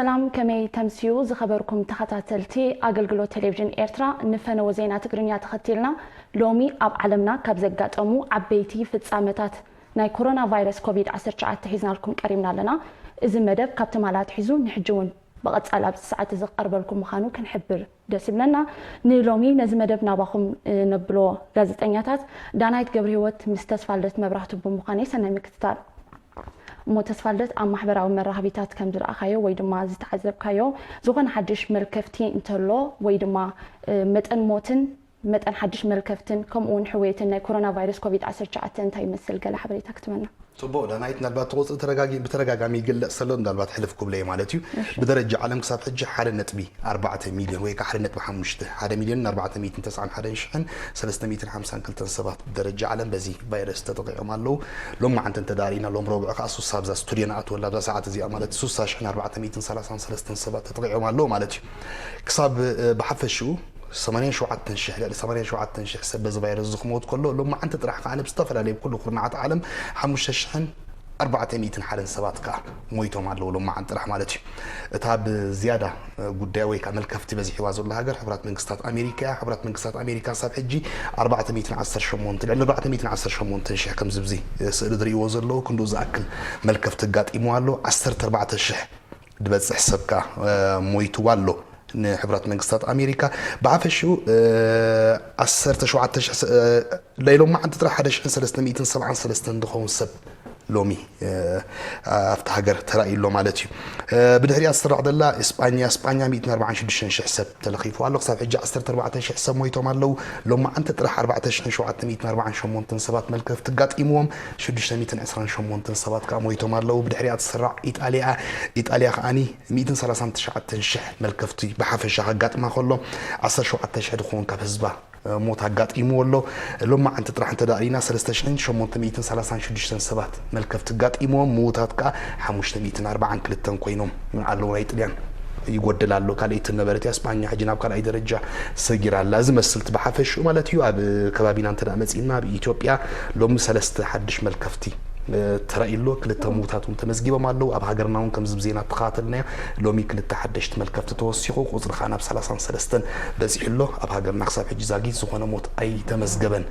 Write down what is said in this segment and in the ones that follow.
ሰላም፣ ከመይ ተምስዩ ዝኸበርኩም ተኸታተልቲ ኣገልግሎት ቴሌቪዥን ኤርትራ? ንፈነወ ዜና ትግርኛ ተኸቲልና ሎሚ ኣብ ዓለምና ካብ ዘጋጠሙ ዓበይቲ ፍጻመታት ናይ ኮሮና ቫይረስ ኮቪድ ዓሰርተ ትሽዓተ ሒዝናልኩም ቀሪብና ኣለና። እዚ መደብ ካብ ትማል ኣትሒዙ ንሕጂ እውን ብቐጻሊ ኣብዚ ሰዓት እዚ ክቐርበልኩም ምዃኑ ክንሕብር ደስ ይብለና። ንሎሚ ነዚ መደብ ናባኹም ነብሎ ጋዜጠኛታት ዳናይት ገብረህይወት ምስ ተስፋልደት መብራህቱ ብምዃን ሰናይ ምክትታል። እሞ ተስፋልደት፣ ኣብ ማሕበራዊ መራኸቢታት ከም ዝረኣኻዮ ወይ ድማ ዝተዓዘብካዮ ዝኾነ ሓድሽ መልከፍቲ እንተሎ ወይ ድማ መጠን ሞትን መጠን ሓድሽ መልከፍትን ከምኡ እውን ሕውየትን ናይ ኮሮና ቫይረስ ኮቪድ ዓሰርተ ትሽዓተ እንታይ ይመስል ገለ ሓበሬታ ክትበና? ጽቡቕ ዳናይት፣ ምናልባት እቲ ቁጽሪ ተረጋጊ- ብተደጋጋሚ ይግለጽ ዘሎ ምናልባት ሕልፍ ክብለየ ማለት እዩ። ብደረጃ ዓለም ክሳብ ሕጂ ሓደ ነጥቢ ኣርባዕተ ሚልዮን ወይ ከዓ ሓደ ነጥቢ ሓሙሽተ፣ ሓደ ሚልዮን ኣርባዕተ ሚእትን ተስዓን ሓደን ሽሕን ሰለስተ ሚእትን ሓምሳን ክልተን ሰባት ብደረጃ ዓለም በዚ ቫይረስ ተጠቂዖም ኣለዉ። ሎም መዓንተ እንተ ዳሪእና ሎም ረብዑ ከዓ ሱሳ ኣብዛ ስቱድዮ ንኣትወላ ኣብዛ ሰዓት እዚኣ ማለት ሱሳ ሽሕን ኣርባዕተ ሚእትን ሰላሳን ሰለስተን ሰባት ተጠቂዖም ኣለዉ ማለት እዩ። ክሳብ ብሓፈሽኡ ሰማንያን ሸውዓተን ሽሕ ልዕሊ ሰማንያን ሸውዓተን ሽሕ ሰብ በዚ ቫይረስ ዝኽሞት ከሎ ሎም መዓንተ ጥራሕ ከዓ ብዝተፈላለየ ብኩሉ ኩርናዓት ዓለም ሓሙሽተ ሽሕን ኣርባዕተ ሚእትን ሓደን ሰባት ከዓ ሞይቶም ኣለዉ ሎም መዓንተ ጥራሕ ማለት እዩ። እታ ብዝያዳ ጉዳይ ወይ ከዓ መልከፍቲ በዚሕዋ ዘሎ ሃገር ሕቡራት መንግስታት ኣሜሪካ እያ። ሕቡራት መንግስታት ኣሜሪካ ሳብ ሕጂ ኣርባዕተ ሚእትን ዓሰርተ ሸሞንተ ልዕሊ ኣርባዕተ ሚእትን ዓሰርተ ሸሞንተ ሽሕ ከምዚ ብዚ ስእሊ ዝርእይዎ ዘለዉ ክንዱ ዝኣክል መልከፍቲ ኣጋጢሙ ኣሎ። ዓሰርተ ኣርባዕተ ሽሕ ዝበጽሕ ሰብ ከዓ ሞይትዋ ኣሎ። ንሕቡራት መንግስታት ኣሜሪካ ብሓፈሽኡ ዓሰርተ ሸውዓተ ሽሕ ለይሎም መዓንቲ ጥራሕ ሓደ ሽሕን ሰለስተ ሚእትን ሰብዓን ሰለስተን ዝኸውን ሰብ ሎሚ ኣብቲ ሃገር ተራእዩ ኣሎ ማለት እዩ። ብድሕሪኣ ዝስራዕ ዘላ እስጳኛ እስጳኛ ሚእትን ኣርባዓን ሽዱሽተን ሽሕ ሰብ ተለኺፉ ኣሎ። ክሳብ ሕጂ ዓሰርተ ኣርባዕተ ሽሕ ሰብ ሞይቶም ኣለዉ። ሎም መዓንቲ ጥራሕ ኣርባዕተ ሽሕን ሸውዓተ ሚእትን ኣርባዓን ሸሞንተን ሰባት መልከፍቲ ኣጋጢምዎም ሽዱሽተ ሚእትን ዕስራን ሸሞንተን ሰባት ከዓ ሞይቶም ኣለዉ። ብድሕሪኣ ትስራዕ ኢጣልያ ኢጣልያ ከዓኒ ሚእትን ሰላሳን ትሽዓተን ሽሕ መልከፍቲ ብሓፈሻ ከጋጥማ ከሎ ዓሰርተ ሸውዓተ ሽሕ ድኸውን ካብ ህዝባ ሞት ኣጋጢምዎ ኣሎ። ሎማዓንቲ ጥራሕ እንተ ደኣ ርኢና ሰለስተ ሽሕን ሸሞንተ ሚእትን ሰላሳን ሽዱሽተን ሰባት መልከፍቲ ኣጋጢምዎም፣ ምዉታት ከኣ ሓሙሽተ ሚእትን ኣርባዓን ክልተን ኮይኖም ኣለዉ። ናይ ጥልያን ይጎድል ኣሎ። ካልኣይቲ ነበረት እያ ስጳኛ ሕጂ ናብ ካልኣይ ደረጃ ሰጊራ ኣላ። እዚ መስልቲ ብሓፈሽኡ ማለት እዩ። ኣብ ከባቢና እንተ ደኣ መጺእና ኣብ ኢትዮጵያ ሎሚ ሰለስተ ሓድሽ መልከፍቲ ተራእዩ ኣሎ። ክልተ ምዉታት እውን ተመዝጊቦም ኣለዉ። ኣብ ሃገርና እውን ከምዚ ብዜና ተኸታተልናዮ ሎሚ ክልተ ሓደሽቲ መልከፍቲ ተወሲኹ ቁጽሪ ከኣ ናብ ሰላሳን ሰለስተን በጺሑ ኣሎ። ኣብ ሃገርና ክሳብ ሕጂ ዛጊት ዝኾነ ሞት ኣይተመዝገበን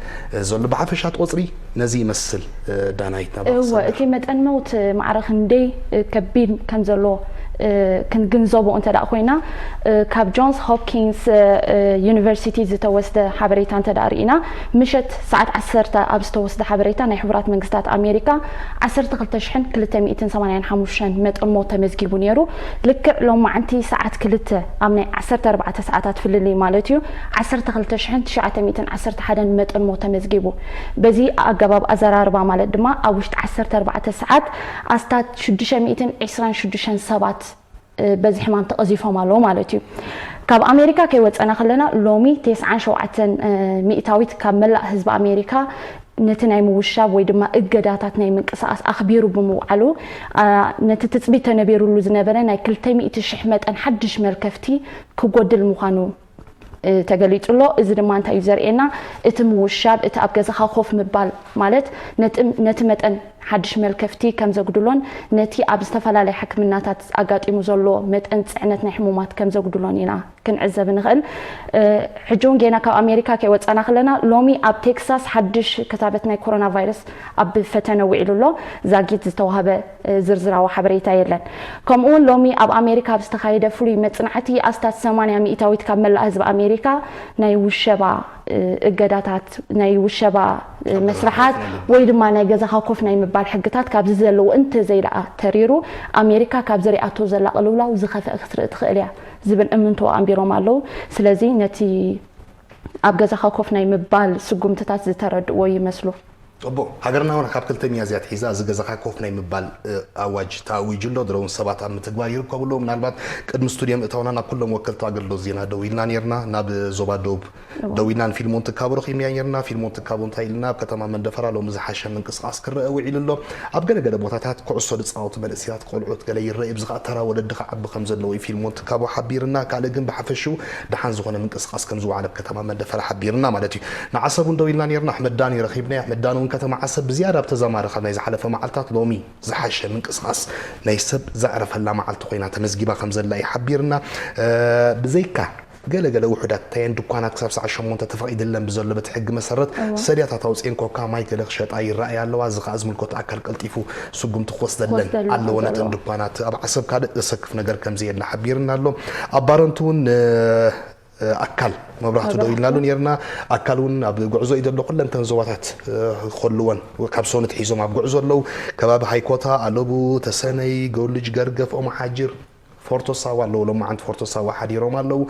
ዘሎ። ብሓፈሻ እቲ ቁጽሪ ነዚ ይመስል። ዳናይት ናባኺ እወ፣ ሰግር። እቲ መጠን ሞት ማዕረ ክንደይ ከቢድ ከም ዘሎ ክንግንዘቦ እንተ ደኣ ኮይና፣ ካብ ጆንስ ሆፕኪንስ ዩኒቨርሲቲ ዝተወስደ ሓበሬታ እንተ ደኣ ርኢና፣ ምሸት ሰዓት ዓሰርተ ኣብ ዝተወስደ ሓበሬታ ናይ ሕቡራት መንግስታት ኣሜሪካ ዓሰርተ ክልተ ሽሕን ክልተ ሚእትን ሰማንያን ሓሙሽተን መጠን ሞት ተመዝጊቡ ነይሩ። ልክዕ ሎማዓንቲ ሰዓት ክልተ ኣብ ናይ ዓሰርተ ኣርባዕተ ሰዓታት ፍልልይ ማለት እዩ፣ ዓሰርተ ክልተ ሽሕን ትሽዓተ ሚእትን ዓሰርተ ሓደን መጠን ሞት ተመዝጊቡ። በዚ ኣገባብ ኣዘራርባ ማለት ድማ ኣብ ውሽጢ ዓሰርተ ኣርባዕተ ሰዓት ኣስታት ሽዱሽተ ሚእትን ዕስራን ሽዱሽተን ሰባት በዚ ሕማም ተቐዚፎም ኣለዉ ማለት እዩ። ካብ ኣሜሪካ ከይወጸና ከለና ሎሚ ተስዓን ሸውዓተን ሚእታዊት ካብ መላእ ህዝቢ ኣሜሪካ ነቲ ናይ ምውሻብ ወይ ድማ እገዳታት ናይ ምንቅስቓስ ኣኽቢሩ ብምውዓሉ፣ ነቲ ትጽቢት ተነቢሩሉ ዝነበረ ናይ ክልተ ሚእቲ ሽሕ መጠን ሓድሽ መልከፍቲ ክጎድል ምዃኑ ተገሊጹ ኣሎ። እዚ ድማ እንታይ እዩ ዘርእየና? እቲ ምውሻብ፣ እቲ ኣብ ገዛኻ ኮፍ ምባል ማለት ነቲ ነቲ መጠን ሓድሽ መልከፍቲ ከም ዘጉድሎን ነቲ ኣብ ዝተፈላለየ ሕክምናታት ኣጋጢሙ ዘሎ መጠን ጽዕነት ናይ ሕሙማት ከም ዘጉድሎን ኢና ክንዕዘብ ንኽእል። ሕጂ እውን ጌና ካብ ኣሜሪካ ከይወጻና ከለና ሎሚ ኣብ ቴክሳስ ሓድሽ ክታበት ናይ ኮሮና ቫይረስ ኣብ ፈተነ ውዒሉ ኣሎ። ዛጊት ዝተዋህበ ዝርዝራዊ ሓበሬታ የለን። ከምኡ እውን ሎሚ ኣብ ኣሜሪካ ኣብ ዝተኻየደ ፍሉይ መጽናዕቲ ኣስታት ሰማንያ ሚእታዊት ካብ መላእ ህዝቢ ኣሜሪካ ናይ ውሸባ እገዳታት፣ ናይ ውሸባ መስርሓት ወይ ድማ ናይ ገዛኻ ኮፍ ናይ ምባል ሕግታት ካብዚ ዘለዎ እንተዘይደኣ ተሪሩ ኣሜሪካ ካብዚ ሪኣቶ ዘላ ቅልውላው ዝኸፍአ ክትርኢ ትኽእል እያ ዝብል እምንቶ ኣንቢሮም ኣለዉ። ስለዚ ነቲ ኣብ ገዛኻ ኮፍ ናይ ምባል ስጉምትታት ዝተረድእዎ ይመስሉ። ጽቡቕ። ሃገርና እውን ካብ ክልተ ሚያዝያ ኣትሒዛ እዚ ገዛኻ ኮፍ ናይ ምባል ኣዋጅ ተኣዊጁ ኣሎ። ድሮ እውን ሰባት ኣብ ምትግባር ይርከቡ ኣለዉ። ምናልባት ቅድሚ ስቱድዮ ምእታውና ናብ ኩሎም ወከልቲ ኣገልግሎት ዜና ደዊልና ነይርና። ናብ ዞባ ደቡብ ደዊልና ንፊልሞን ትካቦ ረኺብናያ ነይርና። ፊልሞን ትካቦ እንታይ ኢልና? ኣብ ከተማ መንደፈራ ሎሚ ዝሓሸ ምንቅስቓስ ክረአ ውዒሉ ኣሎ። ኣብ ገለገለ ቦታታት ኩዕሶ ዝጻወቱ መንእሰያት ቆልዑት ገለ ይረኣዩ። ብዚ ከኣ ተራ ወለዲ ክዓቢ ከም ዘለዎ እዩ ፊልሞን ትካቦ ሓቢርና። ካልእ ግን ብሓፈሽኡ ደሓን ዝኾነ ምንቅስቓስ ከም ዝወዓለ ኣብ ከተማ መንደፈራ ሓቢርና ማለት እዩ። ንዓሰብ እውን ደዊልና ነይርና። ኣሕመድ ዳኒ ረኺብናዮ። ኣሕመድ ዳኒ እውን ከተማ ዓሰብ ብዝያዳ ብተዛማሪ ካብ ናይ ዝሓለፈ መዓልታት ሎሚ ዝሓሸ ምንቅስቓስ ናይ ሰብ ዘዕረፈላ መዓልቲ ኮይና ተመዝጊባ ከም ዘላ እዩ ሓቢርና። ብዘይካ ገለገለ ውሑዳት ተየን ድኳናት ክሳብ ሰዓት ሸሞንተ ተፈቒድለን ብዘሎ በቲ ሕጊ መሰረት ሰድያታት ኣውፅኤን ኮካ ማይ ገለ ክሸጣ ይረኣያ ኣለዋ። እዚ ከዓ ዝምልከቶ ኣካል ቀልጢፉ ስጉምቲ ክወስደለን ኣለዎ። ነተን ድኳናት ኣብ ዓሰብ ካልእ ዘሰክፍ ነገር ከም ዘየለ ሓቢርና ኣሎ። ኣብ ባረንቱ እውን ኣካል መብራህቱ ደው ኢልናሉ ነርና። ኣካል እውን ኣብ ጉዕዞ እዩ ዘሎ። ኩለንተን ዞባታት ክኸልወን ካብ ሶኑት ሒዞም ኣብ ጉዕዞ ኣለዉ። ከባቢ ሃይኮታ፣ ኣለቡ፣ ተሰነይ፣ ጎልጅ፣ ገርገፍ፣ ኦማሓጅር፣ ፎርቶ ሳዋ ኣለዉ። ሎማዓንቲ ፎርቶ ሳዋ ሓዲሮም ኣለዉ።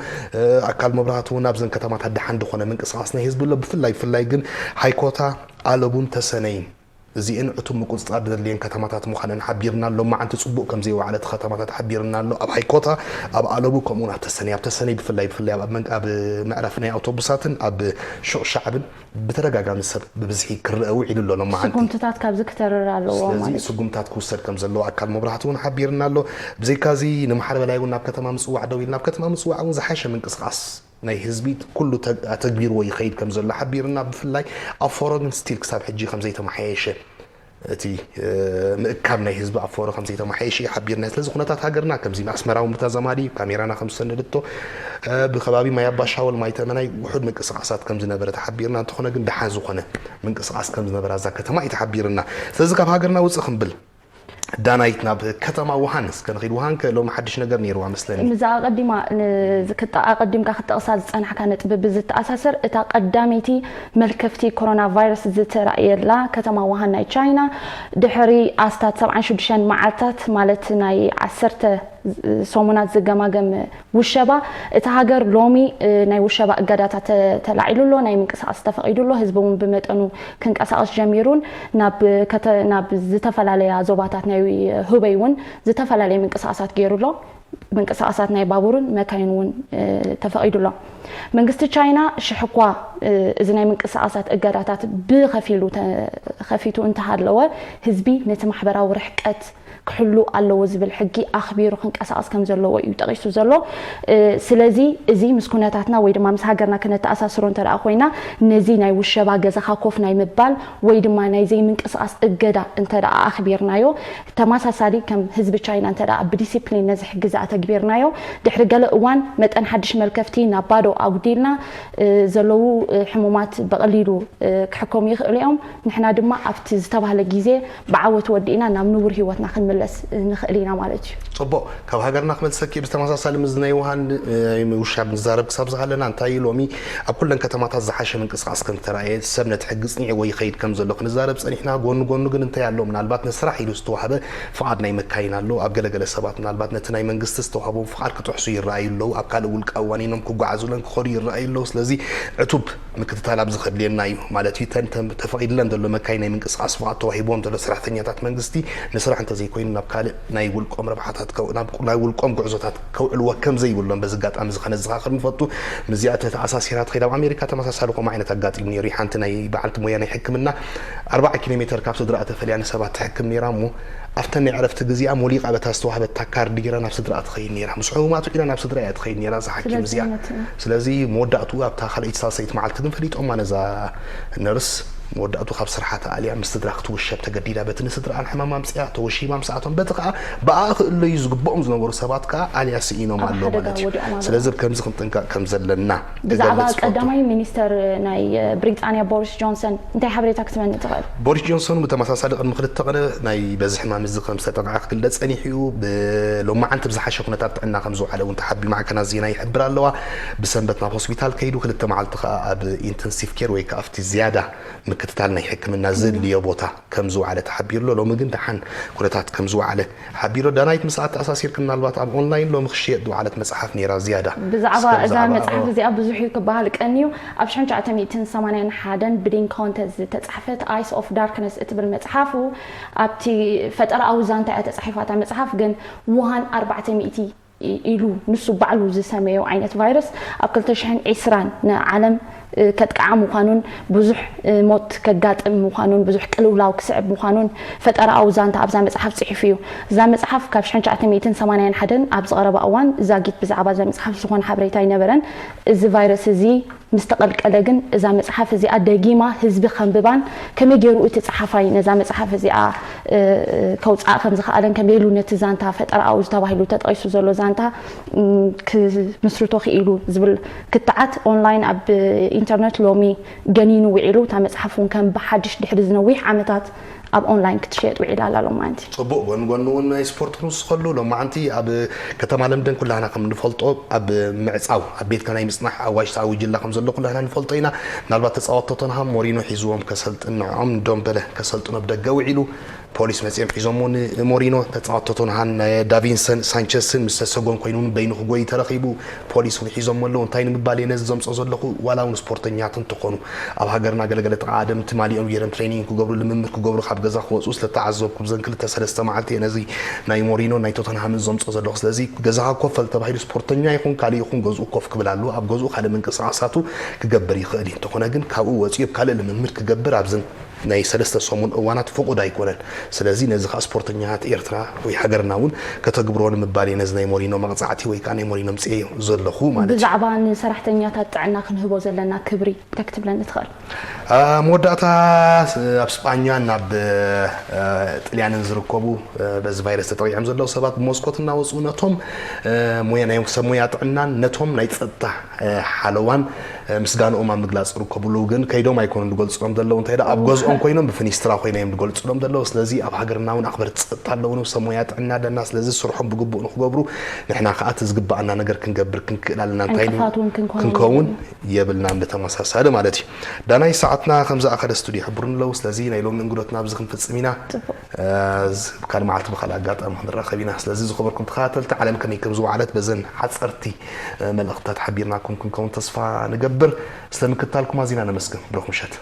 ኣካል መብራህቱ እውን ኣብዘን ከተማታት ደሓን ዝኾነ ምንቅስቓስ ናይ ህዝቢ ኣሎ። ብፍላይ ብፍላይ ግን ሃይኮታ፣ ኣለቡን ተሰነይን እዚኤን ዕቱብ ምቁፅፃር ዘድልየን ከተማታት ምዃነን ሓቢርና። ሎማዓንቲ ፅቡቕ ከም ዘይወዓለ እቲ ከተማታት ሓቢርና ኣሎ። ኣብ ሃይኮታ፣ ኣብ ኣለቡ ከምኡ እውን ኣብ ተሰነይ፣ ኣብ ተሰነይ ብፍላይ ብፍላይ ኣብ መዕረፊ ናይ ኣውቶቡሳትን ኣብ ሹቕ ሻዕብን ብተደጋጋሚ ሰብ ብብዝሒ ክረአ ውዒሉ ኣሎ ሎማዓንቲ። ስጉምትታት ካብዚ ክተርር ኣለዎ ማለት እዩ። ስጉምትታት ክውሰድ ከም ዘለዎ ኣካል መብራህቲ እውን ሓቢርና ኣሎ። ብዘይካዚ ንመሓር በላይ እውን ናብ ከተማ ምፅዋዕ ደው ኢልና፣ ኣብ ከተማ ምፅዋዕ እውን ዝሓሸ ምንቅስቓስ ናይ ህዝቢ ኩሉ ኣተግቢርዎ ይኸይድ ከም ዘሎ ሓቢርና። ብፍላይ ኣብ ፎሮ ግን ስቲል ክሳብ ሕጂ ከም ዘይተመሓየሸ፣ እቲ ምእካብ ናይ ህዝቢ ኣብ ፎሮ ከም ዘይተመሓየሸ ሓቢርና። ስለዚ ኩነታት ሃገርና ከምዚ ኣስመራ እውን ብተዛማዲ ካሜራና ከም ዝሰነደቶ ብከባቢ ማይ ኣባሻወል ማይ ተመናይ ውሑድ ምንቅስቃሳት ከም ዝነበረ ተሓቢርና። እንተኾነ ግን ደሓን ዝኾነ ምንቅስቃስ ከም ዝነበራ እዛ ከተማ እዩ ተሓቢርና። ስለዚ ካብ ሃገርና ውፅእ ክንብል ዳናይት ናብ ከተማ ውሃን እስከ ንኺድ። ውሃን ከ ሎሚ ሓድሽ ነገር ነይርዋ መስለኒ። ምዛ ኣቐዲማ ን-፣ ክጠ-፣ ኣቐዲምካ ክጠቕሳ ዝጸናሕካ ነጥቢ ብዝተኣሳሰር፣ እታ ቀዳመይቲ መልከፍቲ ኮሮና ቫይረስ ዝተራእየላ ከተማ ውሃን ናይ ቻይና፣ ድሕሪ ኣስታት ሰብዓን ሽዱሽተን መዓልታት፣ ማለት ናይ ዓሰርተ ሰሙናት ዝገማገም ውሸባ፣ እታ ሃገር ሎሚ፣ እ፣ ናይ ውሸባ እገዳታት ተ-፣ ተላዒሉ ኣሎ፣ ናይ ምንቅስቓስ ተፈቒዱ ኣሎ፣ ህዝቢ እውን ብመጠኑ ክንቀሳቐስ ጀሚሩን ናብ ከተ-፣ ናብ ዝተፈላለያ ዞባታት ናይ ሁበይ እውን ዝተፈላለየ ምንቅስቓሳት ገይሩ ኣሎ። ምንቅስቓሳት ናይ ባቡርን መካይን እውን፣ እ፣ ተፈቒዱ ኣሎ። መንግስቲ ቻይና ሽሕ እኳ፣ እ፣ እዚ ናይ ምንቅስቓሳት እገዳታት ብኸፊሉ ተ-፣ ከፊቱ እንተሃለወ፣ ህዝቢ ነቲ ማሕበራዊ ርሕቀት ክሕሉ ኣለዎ ዝብል ሕጊ ኣኽቢሩ ክንቀሳቐስ ከም ዘለዎ እዩ ጠቒሱ ዘሎ። እ፣ ስለዚ እዚ ምስ ኩነታትና ወይ ድማ ምስ ሃገርና ክነተኣሳስሮ እንተ ደኣ ኮይና፣ ነዚ ናይ ውሸባ ገዛኻ ኮፍ ናይ ምባል ወይ ድማ ናይ ዘይምንቅስቓስ እገዳ እንተ ደኣ ኣኽቢርናዮ፣ ተመሳሳሊ ከም ህዝቢ ቻይና እንተ ደኣ ብዲሲፕሊን ነዚ ሕጊ እዚ ኣተግቢርናዮ፣ ድሕሪ ገለ እዋን መጠን ሓድሽ መልከፍቲ ናብ ባዶ ኣጉዲልና፣ እ፣ ዘለዉ፣ እ፣ ሕሙማት ብቐሊሉ፣ እ፣ ክሕከሙ ይኽእሉ እዮም። ንሕና ድማ ኣብቲ ዝተባህለ ግዜ ብዓወት ወዲእና ናብ ንቡር ህይወትና ክንምለስ ንኽእል ኢና ማለት እዩ። ጽቡቕ፣ ካብ ሃገርና ክመልሰኪ። ብተመሳሳሊ ምስ ናይ ውሃን፣ እ፣ ውሻብ ንዛረብ ክሳብ ዝሃለና፣ እንታይ እዩ ሎሚ ኣብ ኩለን ከተማታት ዝሓሸ ምንቅስቓስ ከም ዝተራእየ፣ ሰብ ነቲ ሕጊ ጽኒዕዎ ይኸይድ ከም ዘሎ ክንዛረብ ጸኒሕና። ጎኑ ጎኑ ግን እንታይ ኣሎ? ምናልባት ንስራሕ ኢሉ ዝተዋህበ ፍቓድ ናይ መካይን ኣሎ። ኣብ ገለገለ ሰባት ምናልባት ነቲ ናይ መንግስቲ ዝተዋህቦም ፍቓድ ክጥሕሱ ይረኣዩ ኣለዉ። ኣብ ካልእ ውልቃዊ ዋኒኖም ክጓዓዙ ኢለን ክኸዱ ይረኣዩ ኣለዉ። ስለዚ ዕቱብ ምክትታል ኣብዚ ከድልየና እዩ ማለት እዩ። ተን-፣ ተን-፣ ተፈቒድለን ዘሎ መካይን ናይ ምንቅስቓስ ፍቓድ ተዋሂብዎም ዘሎ ሰራሕተኛታት መንግስቲ ንስራሕ እንተዘይኮይኑ ናብ ካልእ ናይ ውልቆም ረብሓታት ከው-፣ ናብ ናይ ውልቆም ጉዕዞታት ከውዕልዎ ከም ዘይብሎም በዚ ኣጋጣሚ እዚ ከነዘኻኽር ንፈቱ። ምስዚኣ ተተኣሳሲራ ትኸይድ። ኣብ ኣሜሪካ ተመሳሳሊ ከምኡ ዓይነት ኣጋጢሙ ነይሩ እዩ። ሓንቲ ናይ በዓልቲ ሞያ ናይ ሕክምና ኣርባዓ ኪሎ ሜተር ካብ ስድራኣ ተፈልያ ንሰባት ትሕክም ነይራ እሞ ኣብተን ናይ ዕረፍቲ ግዜኣ ሞሊቓ በታ ዝተዋህበታ ካርድ ገይራ ናብ ስድራኣ ትኸይድ ነይራ። ምስ ሕሙማት ውዒላ ናብ ስድራ እያ ትኸይድ ነይራ እዛ ሓኪም እዚኣ። ስለዚ ነቲ ስለዚ መወዳእትኡ ኣብታ ካልኣይቲ ሳልሰይቲ መዓልቲ ግን ፈሊጦማ ነዛ ነርስ። መወዳእቱ ካብ ስርሓ ተኣልያ ምስ ስድራ ክትውሸብ ተገዲዳ። በቲ ንስድራኣን ሕማም ኣምፅያ ተወሺባ ምስኣቶም በቲ ከዓ ብኣ ክእለዩ ዝግብኦም ዝነበሩ ሰባት ከዓ ኣልያ ስኢኖም ኣብ ኣለዉ ሓደጋ ማለት እዩ። ወዲቖም ኣለዉ። ስለዚ ከምዚ ክንጥንቀቕ ከም ዘለና ብዛዕባ ክገልጽ እፈቱ። ቀዳማይ ሚኒስተር ናይ ብሪጣንያ ቦሪስ ጆንሰን እንታይ ሓበሬታ ክትበኒ ትኽእል? ቦሪስ ጆንሰን ብተመሳሳሊ ቅድሚ ክልተ ቀነ ናይ በዚ ሕማም እዚ ከም ዝተጠቕዐ ክግለጽ ጸኒሑ እዩ። ብሎማዓንቲ ብዝሓሸ ኩነታት ጥዕና ከም ዝወዓለ እውን ተሓቢኡ ማዕከናት ዜና ይሕብር ኣለዋ። ብሰንበት ናብ ሆስፒታል ከይዱ ክልተ መዓልቲ ከኣ ኣብ ኢንተንሲቭ ኬር ወይ ከኣ ኣብቲ ዝያዳ ምክትታል ናይ ሕክምና ዘድልዮ ቦታ ከም ዝወዓለ ተሓቢሩ ኣሎ። ሎሚ ግን ደሓን ኩነታት ከም ዝወዓለ ሓቢሮ። ዳናይት፣ ምስኣ ተኣሳሲርኪ ምናልባት ኣብ ኦንላይን ሎሚ ክሽየጥ ዝወዓለት መጽሓፍ ነይራ ዝያዳ። ብዛዕባ እስከ እዛ ብዛዕባ መጽሓፍ እዚኣ ብዙሕ እዩ ክበሃል ቀንዩ። ኣብ ሽሕን ትሽዓተ ሚእትን ሰማንያን ሓደን ብዲን ኮንተ ዝተጻሕፈት ኣይስ ኦፍ ዳርክነስ እትብል መጽሓፉ ኣብቲ ፈጠራኣዊ ዛንታ እያ ተጻሒፋ። እታ መጽሓፍ ግን ውሃን ኣርባዕተ ሚእቲ ኢ-፣ ኢሉ ንሱ ባዕሉ ዝሰመዮ ዓይነት ቫይረስ ኣብ ክልተ ሽሕን ዕስራን ንዓለም፣ እ፣ ከጥቅዓ ምዃኑን ብዙሕ፣ እ፣ ሞት ከጋጥም ምዃኑን ብዙሕ ቅልውላው ክስዕብ ምዃኑን ፈጠራኣዊ ዛንታ ኣብዛ መጽሓፍ ጽሒፉ እዩ። እዛ መጽሓፍ ካብ ሽሕን ትሽዓተ ሚእትን ሰማንያን ሓደን ኣብ ዝቐረባ እዋን ዛጊት ብዛዕባ እዛ መጽሓፍ ዝኾነ ሓበሬታ ኣይነበረን። እዚ ቫይረስ እዚ ምስ ተቐልቀለ ግን እዛ መጽሓፍ እዚኣ ደጊማ ህዝቢ ከንብባን ከመይ ገይሩ እቲ ጸሓፋይ ነዛ መጽሓፍ እዚኣ ከውጽኣ ከም ዝኸኣለን ከመይ ኢሉ ነቲ ዛንታ ፈጠራኣዊ ተባሂሉ ተጠቒሱ ዘሎ ዛንታ ክምስርቶ ክኢሉ ዝብል ክትዓት ኦንላይን ኣብ ኢንተርነት ሎሚ ገኒኑ ውዒሉ። እታ መጽሓፍ እውን ከም ብሓድሽ ድሕሪ ዝነዊሕ ዓመታት ኣብ ኦንላይን ክትሸየጥ ውዒላ ኣላ ሎማዓንቲ። ጽቡቕ፣ ጎን ጎኑ እውን ናይ ስፖርት ክንውስኸሉ ሎማዓንቲ ኣብ ከተማ ለንደን ኩላህና ከም ንፈልጦ ኣብ ምዕጻው ኣብ ቤትካ ናይ ምጽናሕ ኣዋጅ ተኣዊጅላ ከም ዘሎ ኩላህና ንፈልጦ ኢና። ምናልባት ተጻወትቲ ቶተንሃም ሞሪኖ ሒዝዎም ከሰልጥን ንዕኦም ንዶምበለ ከሰልጥኖ ብደገ ውዒሉ። ፖሊስ መጺኦም ሒዞምዎ ንሞሪኖ። ተጻወትቲ ቶተንሃም ዳቪንሰን ሳንቸስን ምስ ሰሰጎን ኮይኑ እውን በይኑ ክጎይ ተረኺቡ። ፖሊስ እውን ሒዞምዎ ኣለዉ። እንታይ ንምባል እየ ነዚ ዘምጽኦ ዘለኹ? ዋላ እውን ስፖርተኛታት እንተኾኑ ኣብ ሃገርና ገለገለ ተቓደምቲ ማሊኦም ገይሮም ትሬኒንግ ክገብሩ ልምምድ ክገብሩ ካብ ገዛ ክወፁ ስለተዓዘብኩ ብዘን ክልተ ሰለስተ መዓልቲ እየ ነዚ ናይ ሞሪኖ ናይ ቶተንሃምን ዘምፅኦ ዘለኹ። ስለዚ ገዛኻ ኮፍ በል ተባሂሉ ስፖርተኛ ይኹን ካሊእ ይኹን ገዝኡ ኮፍ ክብል ኣለዎ። ኣብ ገዝኡ ካልእ ምንቅስቃሳቱ ክገብር ይኽእል እዩ። እንተኾነ ግን ካብኡ ወፂኡ ኣብ ካልእ ልምምድ ክገብር ኣብዘን ናይ ሰለስተ ሰሙን እዋናት ፍቑድ ኣይኮነን። ስለዚ ነዚ ከዓ ስፖርተኛታት ኤርትራ ወይ ሃገርና እውን ከተግብርዎ ንምባል እየ ነዚ ናይ ሞሪኖ መቕፃዕቲ ወይ ከዓ ናይ ሞሪኖ ምፅኤ ዘለኹ ማለት እዩ። ብዛዕባ ንሰራሕተኛታት ጥዕና ክንህቦ ዘለና ክብሪ እንታይ ክትብለኒ ትኽእል? መወዳእታ ኣብ ስጳኛ ናብ ጥልያንን ዝርከቡ በዚ ቫይረስ ተጠቂዖም ዘለዉ ሰባት ብመስኮት እናወፁ ነቶም ሞያ ናይ ሰብ ሞያ ጥዕናን ነቶም ናይ ፀጥታ ሓለዋን ምስጋንኦም ኣብ ምግላፅ ዝርከብሉ ግን ከይዶም ኣይኮኑን ዝገልፅሎም ዘለዉ እንታይ ደኣ ኣብ ገዝኦም ኮይኖም ብፍኒስትራ ኮይኖም እዮም ዝገልፅሎም ዘለዉ። ስለዚ ኣብ ሃገርና እውን ኣኽበርቲ ፀጥታ ኣለዉ፣ ሰብ ሞያ ጥዕና ኣለና። ስለዚ ስርሖም ብግቡእ ንክገብሩ ንሕና ከዓ እቲ ዝግባኣና ነገር ክንገብር ክንክእል ኣለና። እንታይ ዕንቅፋት እውን ክንከውን ክንከውን የብልናን ብተመሳሳሊ ማለት እዩ። ዳናይ ሰዓትና ከም ዝኣኸለ ስቱድዮ ይሕብሩን ኣለዉ። ስለዚ ናይ ሎሚ እንግዶትና ኣብዚ ክንፍፅም ኢና። ጽቡቕ። ካልእ መዓልቲ ብካልእ ኣጋጣሚ ክንራኸብ ኢና። ስለዚ ዝኸበርኩም ተኸታተልቲ ዓለም ከመይ ከም ዝወዓለት በዘን ሓፀርቲ መልእኽትታት ሓቢርናኩም ክንከውን ተስፋ ንገብር። ስለ ምክትታልኩም ኣዚና ነመስግን። ብሩኽ ምሸት።